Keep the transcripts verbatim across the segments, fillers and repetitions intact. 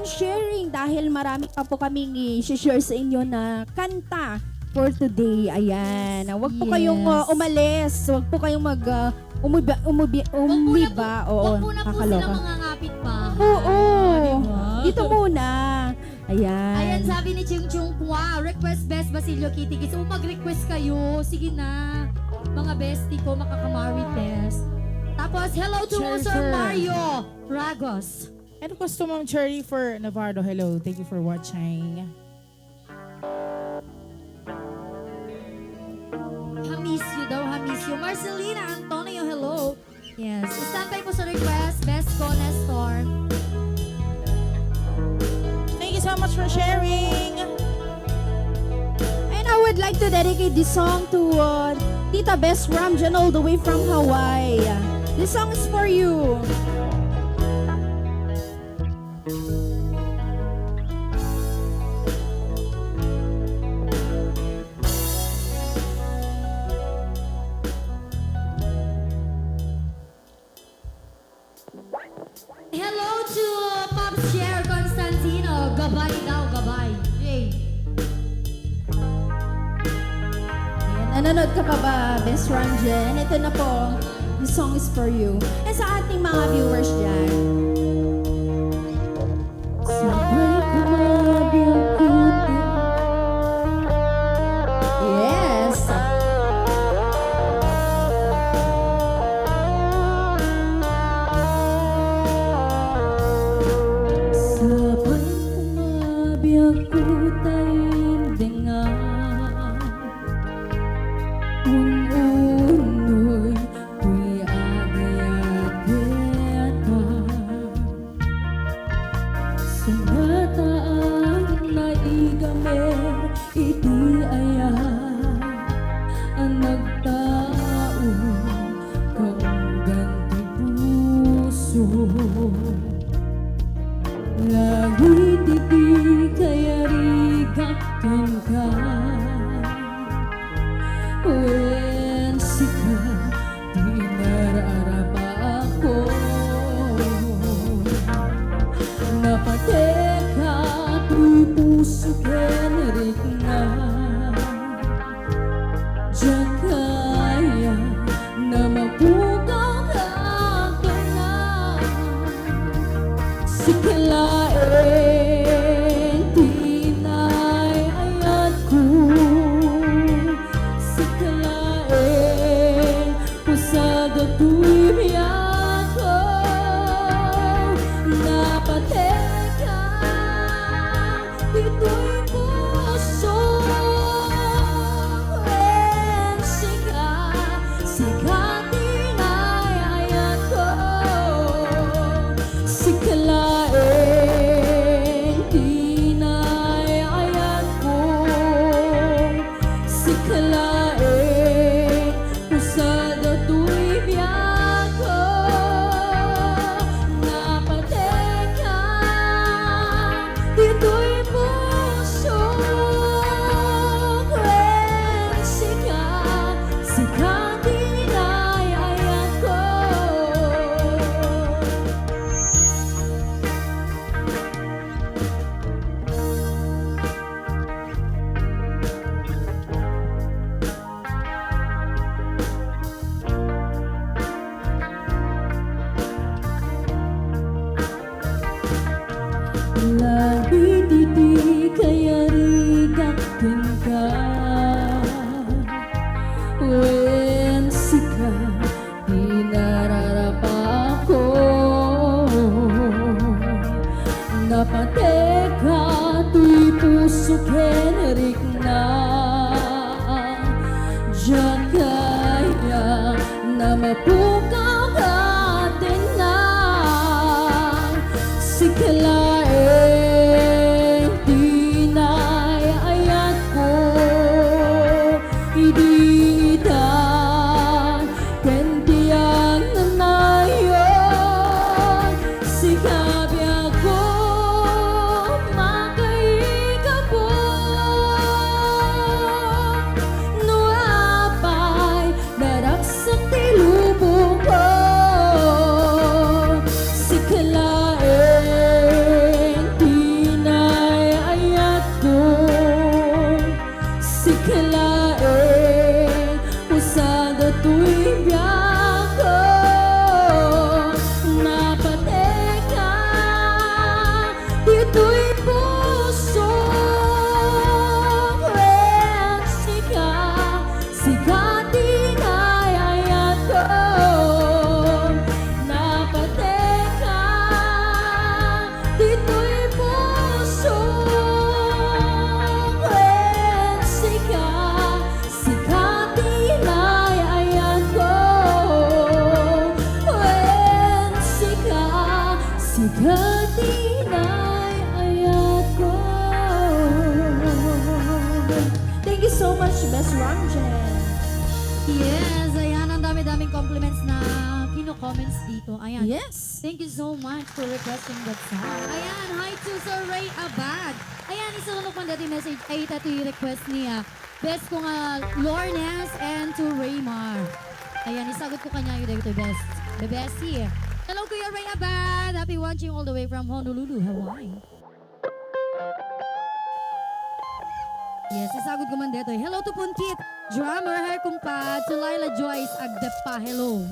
sharing dahil marami pa po kaming i-share sa inyo na kanta for today. Ayan. Huwag po kayong, Yes. uh, umalis. Huwag po kayong mag, uh, umuba, umubi, Wag muna umiba. po, Oo, wag muna po sila kakaloka. mga kapitbahay. Oo. Di ba? Dito muna. Ayan. Ayan, sabi ni Ching Chung Kua, request Best Basilio Kitty Kiss. O, mag-request kayo. Sige na. Mga bestie ko, mga kamarites. Tapos, hello to Cherry Sir Fern. Mario Ragos. And of course to Ma'am Cherry for Navardo. Hello, thank you for watching. Ha-miss you daw, ha-miss you. Marcelina Antonio, hello. Yes. Standby po sa request, Best ko, Nestor. Thank you so much for sharing. And I would like to dedicate this song to, uh, Tita Best Ramjan all the way from Hawaii. This song is for you. Hello to Pops Cher Constantino. Gabay daw, gabay. Jay. Ayan, nanonood ka pa ba, Best Ramjan? Ito na po. This song is for you. And sa ating mga viewers dyan. Sabay kumabiyang kuta. Yes. Sabay kumabiyang kuta, indengan. Un-unoy toy agayat ket Sangata a naigamer iti ayat a nagtaud kaunggan ti puso. Langit iti kayarigak kenka. Wen sika ti nararapaakon. Napateka toy puso ken rikna. Diak aya na mapukaw ken na. Sika laeng ti inay-ayatko. Sika laeng pusada toy biagko. Napateka ditoy puso. Wen sika, sika ti inay-ayatko. Sika laeng ti inay-ayatko. Sika laeng pusada toy biagko. Napateka ditoy puso. Wen sika, sika ti inay-ayatko. Langit iti kayarigak kenka. Wen sika ti nararapaakon. Napateka toy puso ken rikna. Diak aya na mapukaw ken na. Sika laeng ti inay-ayatko. Idi ita ken ti agnanayon, sika biagko, makaigapo. No apay, naragsak ti lubongko, Yes, ayan, ang dami-daming compliments na kino-comments dito. Ayan. Yes. Thank you so much for requesting that song. Ayan, hi to Sir Ray Abad. Ayan, isarunok man dati message, ay, ita ti request niya. Best ko nga Lornes and to Raymar. Ayan, isagot ko kanya yung dito best. The bestie. Hello, Kuya Ray Abad. Happy watching all the way from Honolulu, Hawaii. Yes, isagot ko man dito. Hello to Punkit. Drummer, her kumpa, to Laila Joyce Agdepa. Hello.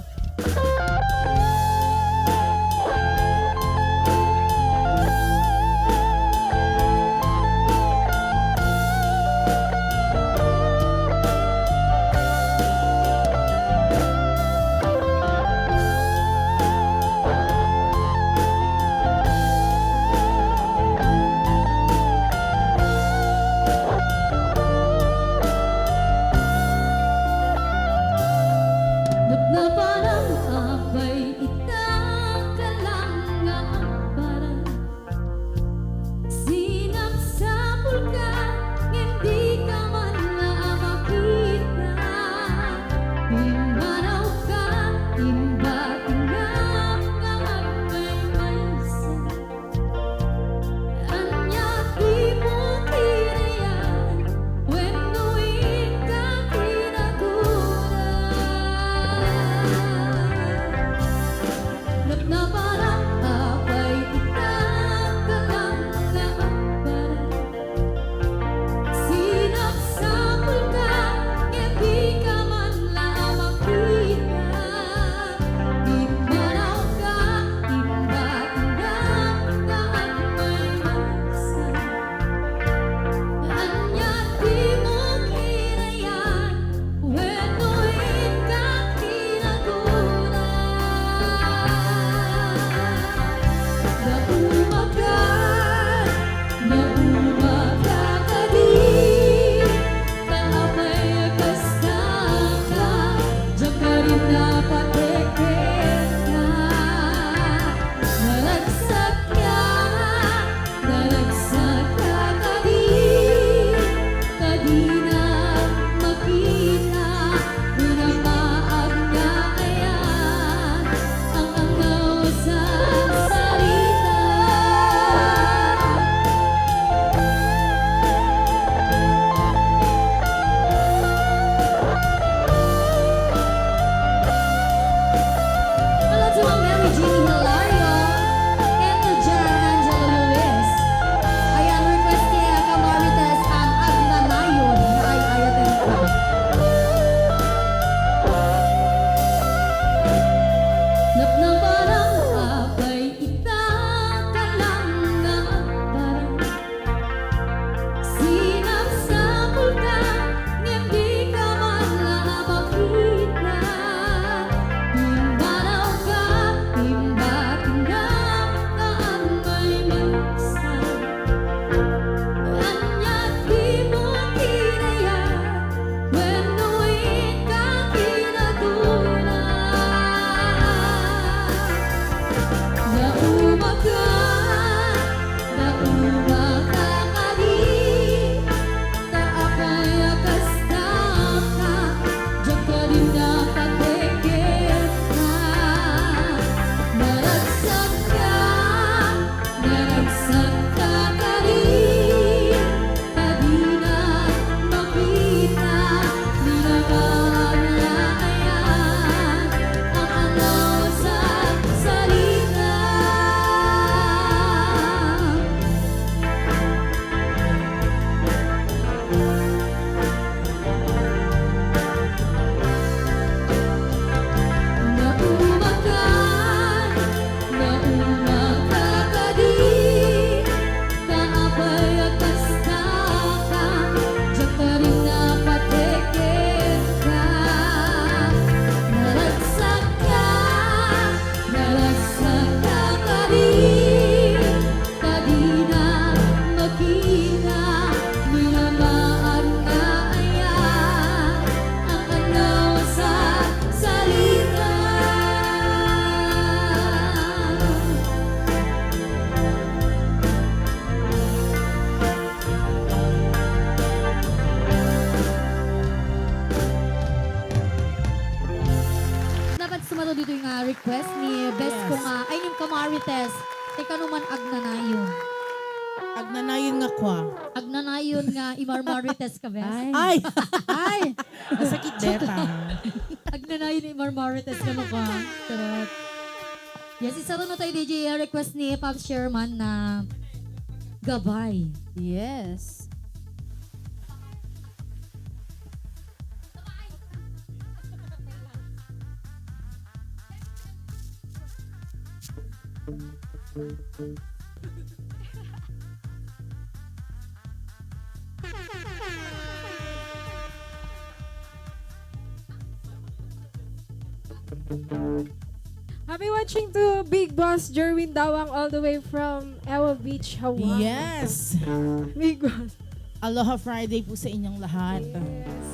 Napnapan ang tambay, itang kalang Sumato ditoy nga request ni Bes Yes. ko nga, ay, ni Kamarites. Ti kano man agnanayon. Agnanayon nga kwa. Agnanayon nga imarmarites ka, Bes. Ay. Ay! Ay! Masakit deta. Agnanayon nga imarmarites kano kwa. Charot. Yes, isarano tayo, D J, request ni Pops Sherman na Gabay. Yes. Happy watching to Big Boss Jerwin Dawang all the way from Ewa Beach, Hawaii. Yes. Big Boss. Aloha Friday po sa inyong lahat. Yes.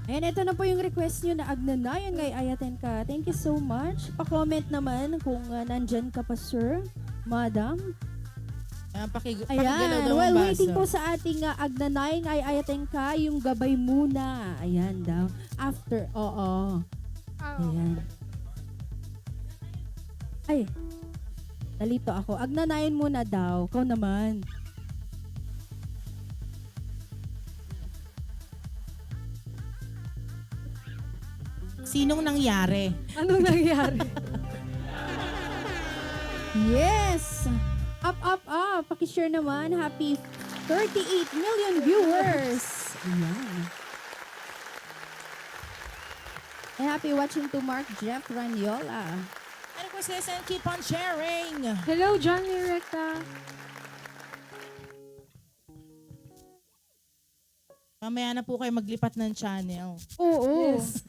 Ayan, ito na po yung request nyo na Agnanayon nga Ay-ayaten Ka. Thank you so much. Pa-comment naman kung, ah, nandyan ka pa, sir, madam. Ayan, paki-, pakigalaw Ayan, daw ang while waiting baso. po sa ating, ah, Agnanayon nga Ay-ayaten Ka, yung Gabay Muna. Ayan daw. After, oo. Ah. Ayan. Ay, nalito ako. Agnanayon muna daw. Ikaw naman. Sinong nangyari? Anong nangyari? Yes! Up, up, up! Paki-share naman. Happy thirty-eight million viewers! Ayan. And happy watching to Mark Jeff Raniola. And of course, listen, keep on sharing. Hello, Johnny Recta. Mamaya na po kayo maglipat ng channel. Oo. Yes.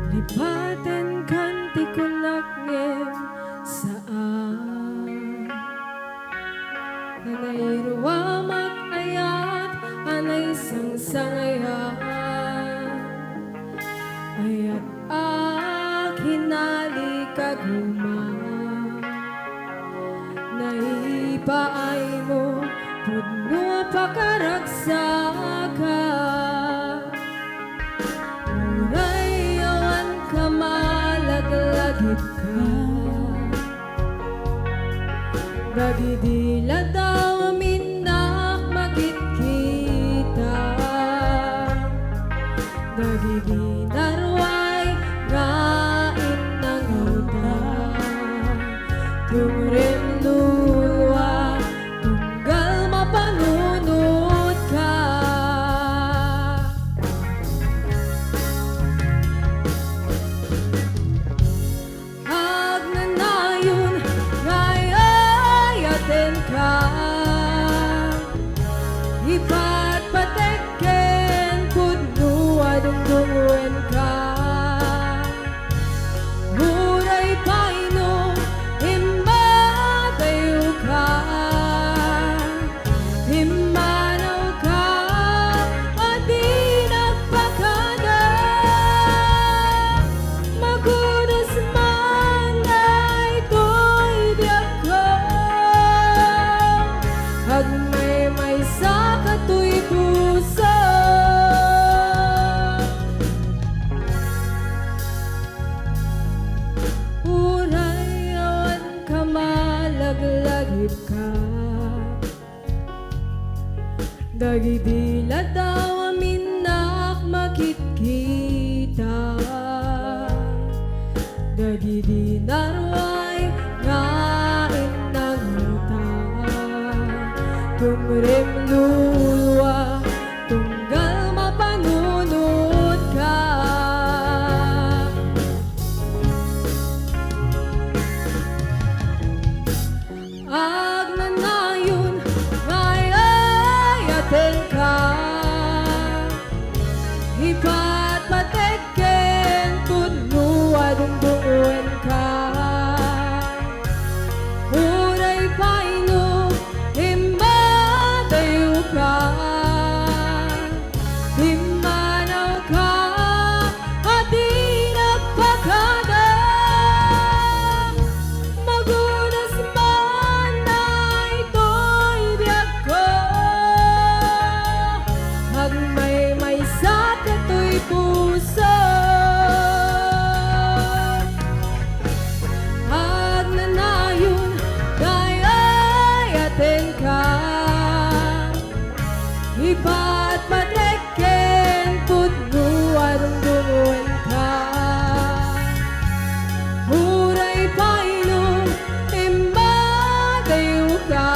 Lipaten kan ti kunak ngem saan. Anay ruamak ayat, anay sangsangayan. Ayat a kinali kaguma. Naipaaymo, pudno a pakaragsakan. Uray awan ka malaglagitka. Dagidi ladaw minnak makitkita. Dagidi naruay nga innangawda. Tumrem lua, tunggal mapanunotka. Agnanayon nga ay-ayatenka, ipatpatek ken pudno a dungdungenka. Uray pay no imma ka. Dagidi laddaw aminnak makitkita, dagidi naruay nga innanguta, tumrem lulua tunggal mapanunotka. Agnanayon nga ay-ayatenka, ipatpatek ken pudno a dungdungenka. Uray pay no immadayoka, pimmanawka a di nagpakada. Magunas man daytoy biagko, agmaymaysa daytoy puso. Agnanayon nga ay-ayatenka, ipatpatek ken pudno a dungdungenka. Uray pay no immadayoka,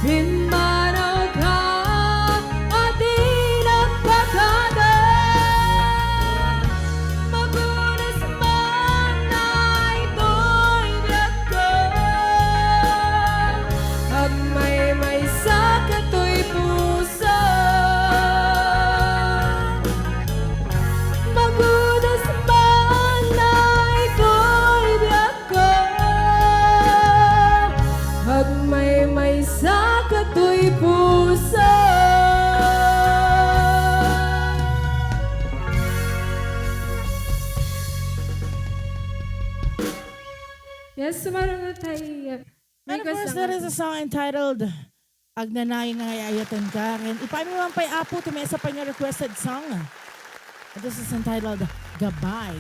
pimmanawka a di nagpakada. Magunas man daytoy biagko, agmaymaysa daytoy puso. Magunas man daytoy biagko, agmaymaysa daytoy puso. Yes, sumarunod tayo. And of course, there is a song entitled Agnanayon nga Ay-ayatenka. And ipaaymi man pay, Apo, ti maysa pay nga requested song. And this is entitled Gabay.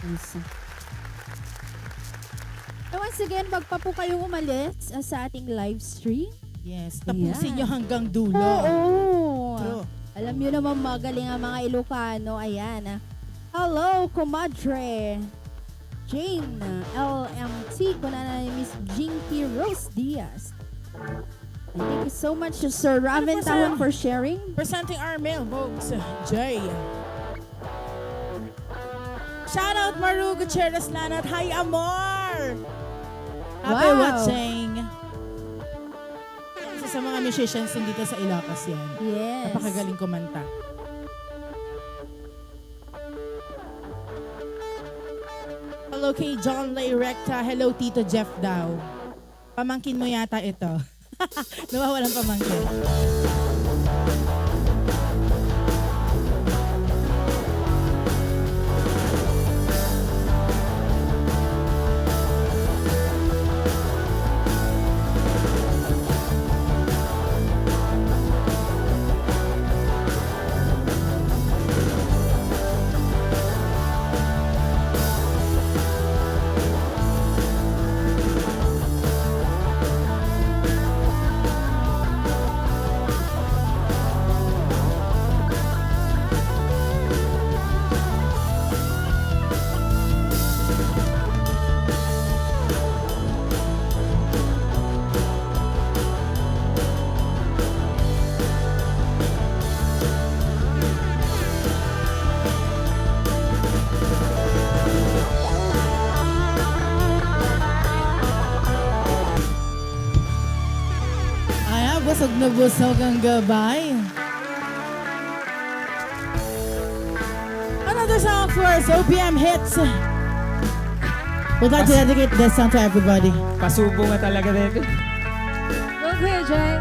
Yes. And once again, wag pa po kayong umalis, ah, sa ating live stream. Yes, tapusin niyo hanggang dulo. Oo. True. Alam niyo naman, magaling ang mga Ilocano. Ayan, ah. Hello, kumadre. Jane, L M T, kunana ni Miss Jinky Rose Diaz. Thank you so much, Sir Raven Tahon, for sharing. Presenting Armel Bogs J. Shout out Maru Gutierrez Lanat. Hi, amor! Happy watching. Isa sa mga musicians dito sa Ilocos yan. Yes. Napakagaling kumanta. Hello kay John Lay Recta. Hello, Tito Jeff daw. Pamangkin mo yata ito. Nawawalan pamangkin. Ayan, busog na busog ang gabay. Another song, of course, O P M hits. Would like to dedicate this song to everybody. Pasubo nga talaga, David. Go, Kuya Jay.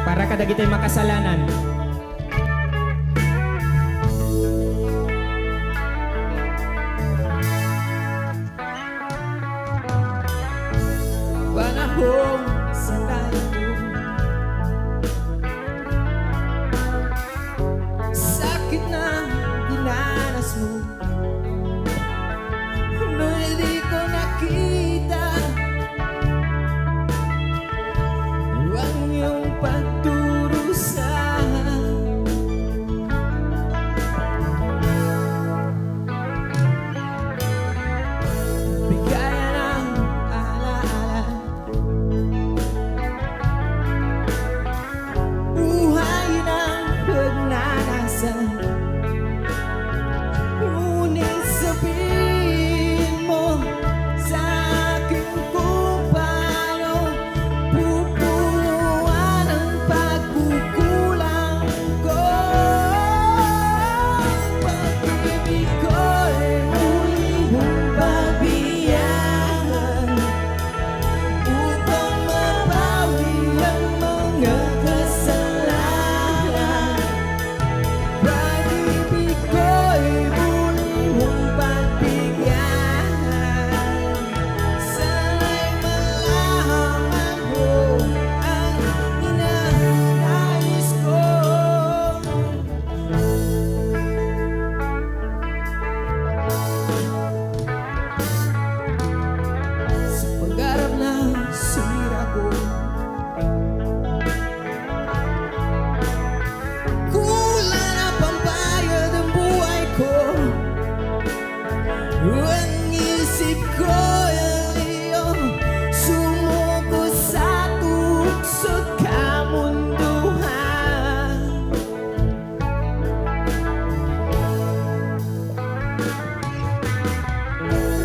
Para kadagiti makasalanan. Panahon sa tayo. Sa Ngunit sabihin mo sa akin kung paano pupunuan ang pagkukulang ko. Pag-ibig ko'y muli mong pagbigyan upang mabawi ang mga kasalanan. Pag-ibig ko'y muli mong pagbigyan. Sana'y malaman mo ang ninanais ko. Sa pangarap na sumira ko, kulang na pambayad ang buhay ko. Ang isip ko ay sumuko sa tukso kamunduhan.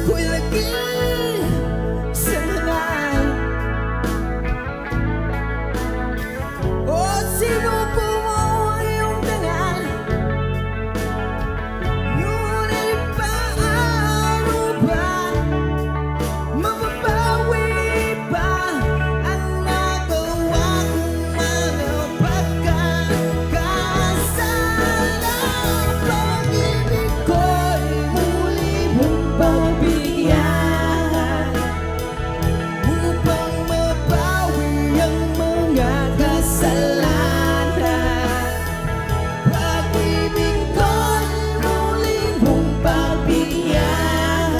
Kulang sa ngalan. O, sinuko mo ang iyong dangal. Ngunit paano ba mababawi pa ang nagawa kong mga pagkakasala? Pag-ibig ko'y muli mong pagbigyan upang mabawi ang mga kasalanan. Pag-ibig ko'y muli mong pagbigyan.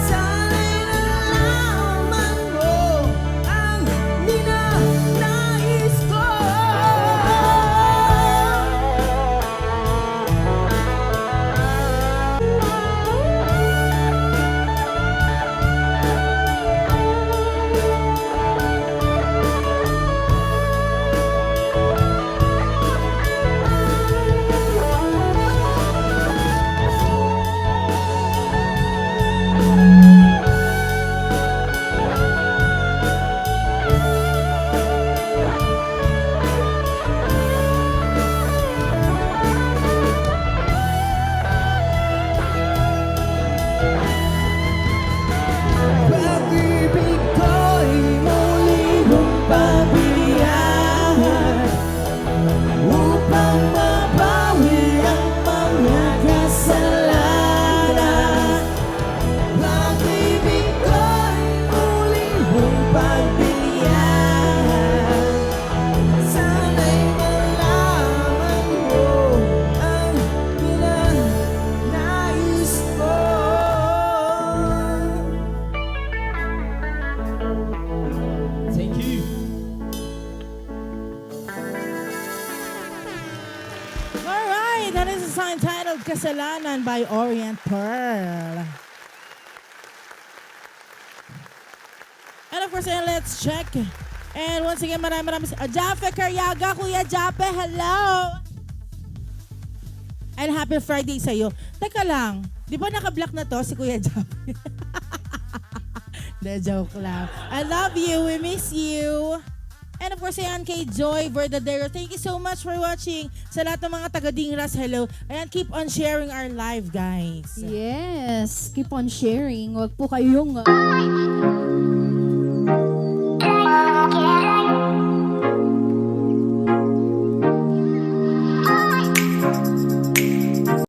Sana'y nalaman mo ang ninanais ko. Pag-ibig ko'y muli mong pagbigyan upang mabawi ang mga kasalanan. Pag-ibig ko'y muli mong pagbigyan. Sana'y malaman mo ang ninanais ko. Thank you. Alright, that is a song titled Kasalanan by Orient Pearl. And of course, ayan, let's check. And once again, maraming, maraming sa-, ah, Jafe Cariaga, Kuya Jafe, hello! And happy Friday sa'yo. Teka lang, di ba naka-block na to si Kuya Jafe? De, joke lang. I love you. We miss you. And of course, ayan, kay Joy Verdadero. Thank you so much for watching. Sa lahat ng mga taga Dingras, hello. Ayan, keep on sharing our live, guys. Yes, keep on sharing. Huwag po kayong, uh,